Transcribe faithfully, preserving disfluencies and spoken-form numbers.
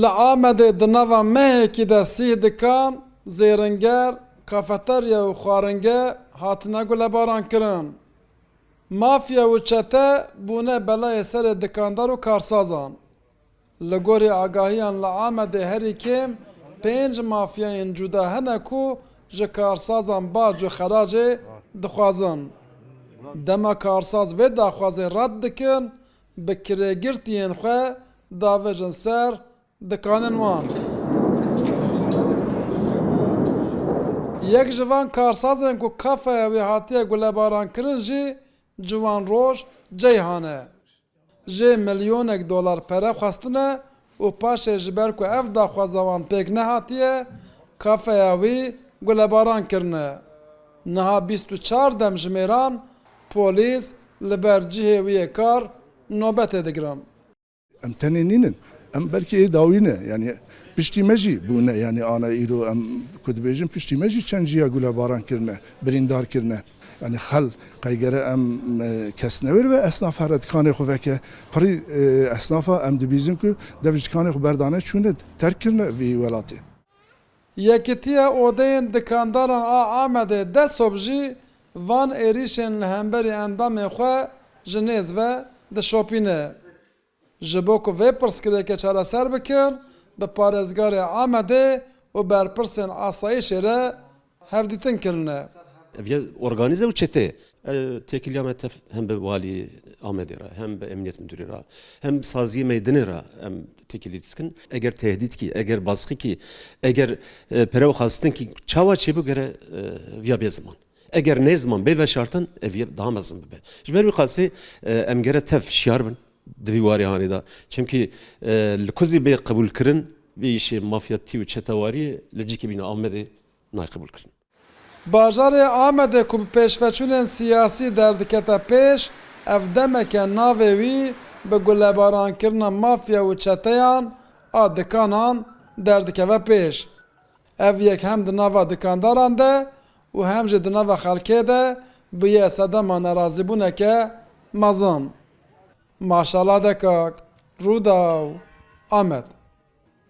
Li Amedê di nava mehekî de sîh dikan, zêringer, kafeterya û xwaringeh hatine gulebarankirin. Mafya û çete bûne belayê serê dikandar û karsazan. Li gorî agahiyan li Amedê herî kêm pênc mafyayên cuda hene ku ji karsazan bac û xeracê dixwazin. Dema karsaz vê daxwazê red dikin, bi kirêgirtiyên xwe davêjin ser, dikanin wan. Yek ji van karsazên ku kafeya wî hatiye gulebarankirin jî Ciwan Roj Ceyhan e. Jê milyonek dolar pere xwestine û paşê ji ber ku ev daxwaza wan pêk nehatiye, kafeya wî gulebaran kirine. Niha bîst û çar demjimêran polîs li ber cihê wî yê kar nobetê digirin. Em tenê nînin. Em belkî ê dawî ne. Yanî piştî me jî bûne. Yanî ana îro em ku dibêjin piştî me jî çend ciya gulebaran kirine, birîndar kirine. Yanî xel qey gere em, e, kes newêr ve esnaf here dikanê xwe veke. Pirî, e, esnafa em dibîzin ku dev ji dikanê xwe berdane çûne terk kirine vî welatê. Yekîtiya Odeyên Dikandaran a Amedê DESOB jî van êrîşên li hemberî endamên xwe ji nêz ve dişopîne. Ji bo ku vê pirsgirêkê çareser bikin, bi parêzgarê Amedê û berpirsên asayîşê re hevdîtin kirine. Ev ya organîze û çete ye. E, têkiliya me tev hem bi walî Amedê re, hem bi emniyet müdürê re, hem bi saziyê meydinê re em têkilî dikin. Eger tehdît kî, eger baskî kî, eger, e, pere û xwestin kî çawa çêbû gere, e, viya bê ziman. Eger nê ziman bê veşartin, ev yê daha mezin bibe. Ji ber wî qasê, e, em gere tev şiyar bin di vî warê hanê de. Çimkî, e, li ku zî bê qebûlkirin, vê îşê mafyatî û çetewariyê li cîkê bîna Amedê nayê qebûlkirin. Bajarê Amedê ku bi pêşveçûnên siyasî derdikete pêş, ev demeke navê wî bi gulebarankirina mafya û çeteyan a dikanan derdikeve pêş. Ev yek hem di nava dikandaran de û hem jî di nava xelkê de bûye sedema nerazîbûneke mezin. Maşala Dekak, Rûdaw, Amed.